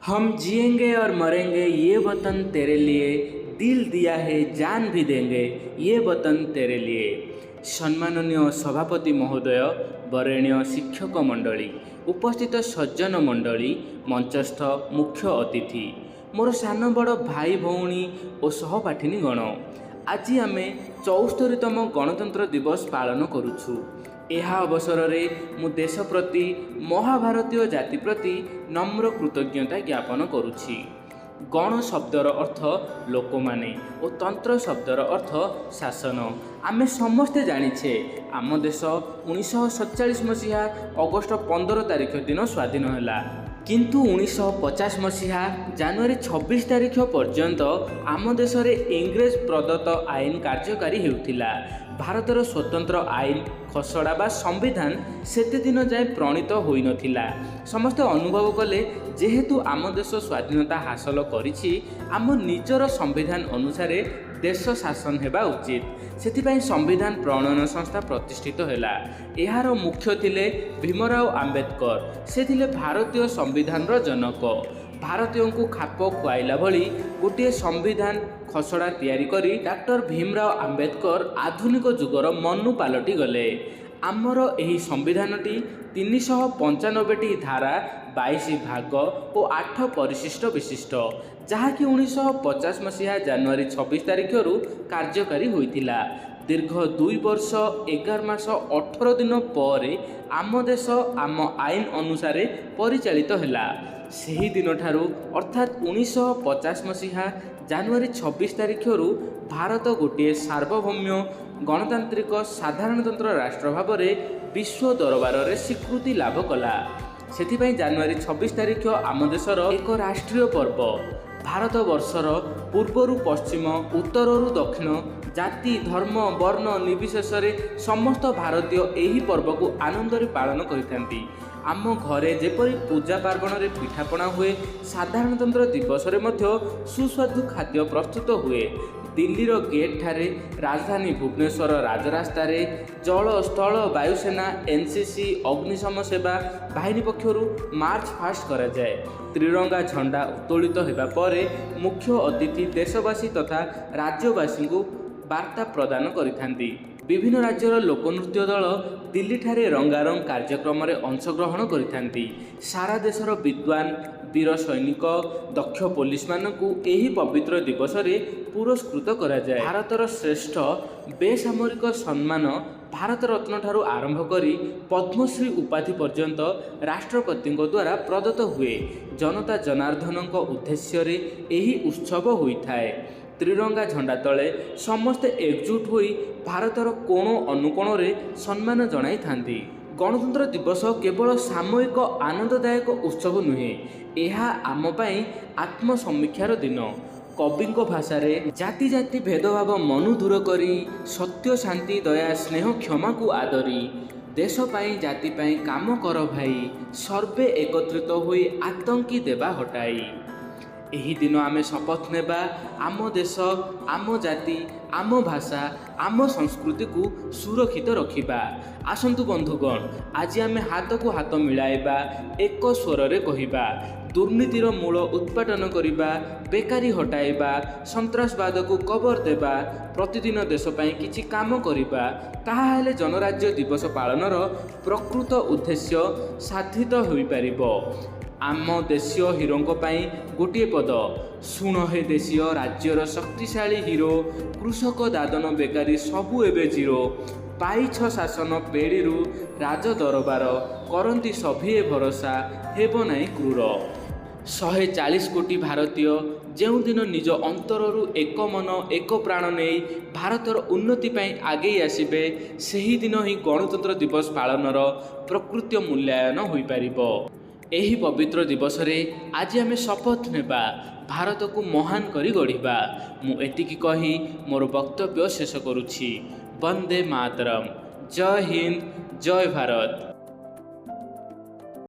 हम जिएंगे और मरेंगे ये वतन तेरे लिए, दिल दिया है जान भी देंगे ये वतन तेरे लिए। ସମ୍ମାନନୀୟ ସଭାପତି ମହୋଦୟ, ବରେଣ୍ୟ ଶିକ୍ଷକ ମଣ୍ଡଳୀ, ଉପସ୍ଥିତ ସଜ୍ଜନ ମଣ୍ଡଳୀ, ମଞ୍ଚସ୍ଥ ମୁଖ୍ୟ ଅତିଥି, ମୋର ସାନ ବଡ଼ ଭାଇ ଭଉଣୀ ଓ ସହପାଠିନୀ ଗଣ, ଆଜି ଆମେ 74ତମ ଗଣତନ୍ତ୍ର ଦିବସ ପାଳନ କରୁଛୁ। ଏହା ଅବସରରେ ମୁଁ ଦେଶ ପ୍ରତି, ମହାଭାରତୀୟ ଜାତି ପ୍ରତି ନମ୍ର କୃତଜ୍ଞତା ଜ୍ଞାପନ କରୁଛି। ଗଣ ଶବ୍ଦର ଅର୍ଥ ଲୋକମାନେ ଓ ତନ୍ତ୍ର ଶବ୍ଦର ଅର୍ଥ ଶାସନ। ଆମେ ସମସ୍ତେ ଜାଣିଛେ, ଆମ ଦେଶ 1947 ମସିହା ଅଗଷ୍ଟ 15 ତାରିଖ ଦିନ ସ୍ୱାଧୀନ ହେଲା। କିନ୍ତୁ 1950 ମସିହା ଜାନୁଆରୀ 26 ତାରିଖ ପର୍ଯ୍ୟନ୍ତ ଆମ ଦେଶରେ ଇଂରେଜ ପ୍ରଦତ୍ତ ଆଇନ କାର୍ଯ୍ୟକାରୀ ହେଉଥିଲା। ଭାରତର ସ୍ୱତନ୍ତ୍ର ଆଇନ ଖସଡ଼ା ବା ସମ୍ବିଧାନ ସେତେଦିନ ଯାଏଁ ପ୍ରଣୀତ ହୋଇନଥିଲା। ସମସ୍ତେ ଅନୁଭବ କଲେ, ଯେହେତୁ ଆମ ଦେଶ ସ୍ୱାଧୀନତା ହାସଲ କରିଛି, ଆମ ନିଜର ସମ୍ବିଧାନ ଅନୁସାରେ ଦେଶ ଶାସନ ହେବା ଉଚିତ। ସେଥିପାଇଁ ସମ୍ବିଧାନ ପ୍ରଣୟନ ସଂସ୍ଥା ପ୍ରତିଷ୍ଠିତ ହେଲା। ଏହାର ମୁଖ୍ୟ ଥିଲେ ଭୀମରାଓ ଆମ୍ବେଦକର। ସେ ଥିଲେ ଭାରତୀୟ ସମ୍ବିଧାନର ଜନକ। ଭାରତୀୟଙ୍କୁ ଖାପ ଖୁଆଇଲା ଭଳି ଗୋଟିଏ ସମ୍ବିଧାନ ଖସଡ଼ା ତିଆରି କରି ଡାକ୍ତର ଭୀମରାଓ ଆମ୍ବେଦକର ଆଧୁନିକ ଯୁଗର ମନୁ ପାଲଟି ଗଲେ। ଆମର ଏହି ସମ୍ବିଧାନଟି 395ଟି ଧାରା, 22 ଭାଗ ଓ 8 ପରିଶିଷ୍ଟ ବିଶିଷ୍ଟ, ଯାହାକି 1950 ମସିହା ଜାନୁଆରୀ 26 ତାରିଖରୁ କାର୍ଯ୍ୟକାରୀ ହୋଇଥିଲା। ଦୀର୍ଘ 2 ବର୍ଷ 11 ମାସ 18 ଦିନ ପରେ ଆମ ଦେଶ ଆମ ଆଇନ ଅନୁସାରେ ପରିଚାଳିତ ହେଲା। ସେହି ଦିନଠାରୁ, ଅର୍ଥାତ୍ 1950 ମସିହା ଜାନୁଆରୀ 26 ତାରିଖରୁ ଭାରତ ଗୋଟିଏ ସାର୍ବଭୌମ୍ୟ ଗଣତାନ୍ତ୍ରିକ ସାଧାରଣତନ୍ତ୍ର ରାଷ୍ଟ୍ର ଭାବରେ ବିଶ୍ୱ ଦରବାରରେ ସ୍ୱୀକୃତି ଲାଭ କଲା। ସେଥିପାଇଁ ଜାନୁଆରୀ 26 ତାରିଖ ଆମ ଦେଶର ଏକ ରାଷ୍ଟ୍ରୀୟ ପର୍ବ। ଭାରତବର୍ଷର ପୂର୍ବରୁ ପଶ୍ଚିମ, ଉତ୍ତରରୁ ଦକ୍ଷିଣ, ଜାତି ଧର୍ମ ବର୍ଣ୍ଣ ନିର୍ବିଶେଷରେ ସମସ୍ତ ଭାରତୀୟ ଏହି ପର୍ବକୁ ଆନନ୍ଦରେ ପାଳନ କରିଥାନ୍ତି। ଆମ ଘରେ ଯେପରି ପୂଜା ପାର୍ବଣରେ ପିଠାପଣା ହୁଏ, ସାଧାରଣତନ୍ତ୍ର ଦିବସରେ ମଧ୍ୟ ସୁସ୍ୱାଦୁ ଖାଦ୍ୟ ପ୍ରସ୍ତୁତ ହୁଏ। ଦିଲ୍ଲୀର ଗେଟ୍ଠାରେ, ରାଜଧାନୀ ଭୁବନେଶ୍ୱର ରାଜରାସ୍ତାରେ ଜଳ, ସ୍ଥଳ, ବାୟୁସେନା, ଏନ୍ସିସି, ଅଗ୍ନିଶମ ସେବା ବାହିନୀ ପକ୍ଷରୁ ମାର୍ଚ୍ଚ ଫାଷ୍ଟ କରାଯାଏ। ତ୍ରିରଙ୍ଗା ଝଣ୍ଡା ଉତ୍ତୋଳିତ ହେବା ପରେ ମୁଖ୍ୟ ଅତିଥି ଦେଶବାସୀ ତଥା ରାଜ୍ୟବାସୀଙ୍କୁ ବାର୍ତ୍ତା ପ୍ରଦାନ କରିଥାନ୍ତି। ବିଭିନ୍ନ ରାଜ୍ୟର ଲୋକନୃତ୍ୟ ଦଳ ଦିଲ୍ଲୀଠାରେ ରଙ୍ଗାରଙ୍ଗ କାର୍ଯ୍ୟକ୍ରମରେ ଅଂଶଗ୍ରହଣ କରିଥାନ୍ତି। ସାରା ଦେଶର ବିଦ୍ୱାନ, ବୀର ସୈନିକ, ଦକ୍ଷ ପୋଲିସମାନଙ୍କୁ ଏହି ପବିତ୍ର ଦିବସରେ ପୁରସ୍କୃତ କରାଯାଏ। ଭାରତର ଶ୍ରେଷ୍ଠ ବେସାମରିକ ସମ୍ମାନ ଭାରତରତ୍ନ ଠାରୁ ଆରମ୍ଭ କରି ପଦ୍ମଶ୍ରୀ ଉପାଧି ପର୍ଯ୍ୟନ୍ତ ରାଷ୍ଟ୍ରପତିଙ୍କ ଦ୍ୱାରା ପ୍ରଦତ୍ତ ହୁଏ। ଜନତା ଜନାର୍ଦ୍ଦନଙ୍କ ଉଦ୍ଦେଶ୍ୟରେ ଏହି ଉତ୍ସବ ହୋଇଥାଏ। ତ୍ରିରଙ୍ଗା ଝଣ୍ଡା ତଳେ ସମସ୍ତେ ଏକଜୁଟ ହୋଇ ଭାରତର କୋଣ ଅନୁକୋଣରେ ସମ୍ମାନ ଜଣାଇଥାନ୍ତି। ଗଣତନ୍ତ୍ର ଦିବସ କେବଳ ସାମୟିକ ଆନନ୍ଦଦାୟକ ଉତ୍ସବ ନୁହେଁ, ଏହା ଆମ ପାଇଁ ଆତ୍ମସମୀକ୍ଷାର ଦିନ। କବିଙ୍କ ଭାଷାରେ, ଜାତି ଜାତି ଭେଦଭାବ ମନୁ ଦୂର କରି, ସତ୍ୟ ଶାନ୍ତି ଦୟା ସ୍ନେହ କ୍ଷମାକୁ ଆଦରି, ଦେଶ ପାଇଁ ଜାତି ପାଇଁ କାମ କର ଭାଇ, ସର୍ବେ ଏକତ୍ରିତ ହୋଇ ଆତଙ୍କୀ ଦେବା ହଟାଇ। ଏହି ଦିନ ଆମେ ଶପଥ ନେବା, ଆମ ଦେଶ, ଆମ ଜାତି, ଆମ ଭାଷା, ଆମ ସଂସ୍କୃତିକୁ ସୁରକ୍ଷିତ ରଖିବା। ଆସନ୍ତୁ ବନ୍ଧୁଗଣ, ଆଜି ଆମେ ହାତକୁ ହାତ ମିଳାଇବା, ଏକ ସ୍ୱରରେ କହିବା, ଦୁର୍ନୀତିର ମୂଳ ଉତ୍ପାଟନ କରିବା, ବେକାରୀ ହଟାଇବା, ସନ୍ତ୍ରାସବାଦକୁ କବର ଦେବା, ପ୍ରତିଦିନ ଦେଶ ପାଇଁ କିଛି କାମ କରିବା। ତାହା ହେଲେ ଜନରାଜ୍ୟ ଦିବସ ପାଳନର ପ୍ରକୃତ ଉଦ୍ଦେଶ୍ୟ ସାଧିତ ହୋଇପାରିବ। ଆମ ଦେଶୀୟ ହିରୋଙ୍କ ପାଇଁ ଗୋଟିଏ ପଦ: ଶୁଣ ହେ ଦେଶୀୟ ରାଜ୍ୟର ଶକ୍ତିଶାଳୀ ହିରୋ, କୃଷକ, ଦାଦନ, ବେକାରୀ ସବୁ ଏବେ ଜିରୋ। ପାଇଛ ଶାସନ ପେଡ଼ିରୁ ରାଜ ଦରବାର, କରନ୍ତି ସଭିଏ ଭରସା, ହେବ ନାହିଁ କ୍ରୂର। 140 କୋଟି ଭାରତୀୟ ଯେଉଁଦିନ ନିଜ ଅନ୍ତରରୁ ଏକ ମନ ଏକ ପ୍ରାଣ ନେଇ ଭାରତର ଉନ୍ନତି ପାଇଁ ଆଗେଇ ଆସିବେ, ସେହିଦିନ ହିଁ ଗଣତନ୍ତ୍ର ଦିବସ ପାଳନର ପ୍ରକୃତ ମୂଲ୍ୟାୟନ ହୋଇପାରିବ। ଏହି ପବିତ୍ର ଦିବସରେ ଆଜି ଆମେ ଶପଥ ନେବା, ଭାରତକୁ ମହାନ କରି ଗଢ଼ିବା। ମୁଁ ଏତିକି କହି ମୋର ବକ୍ତବ୍ୟ ଶେଷ କରୁଛି। ବନ୍ଦେ ମାତରମ୍। ଜୟ ହିନ୍ଦ, ଜୟ ଭାରତ।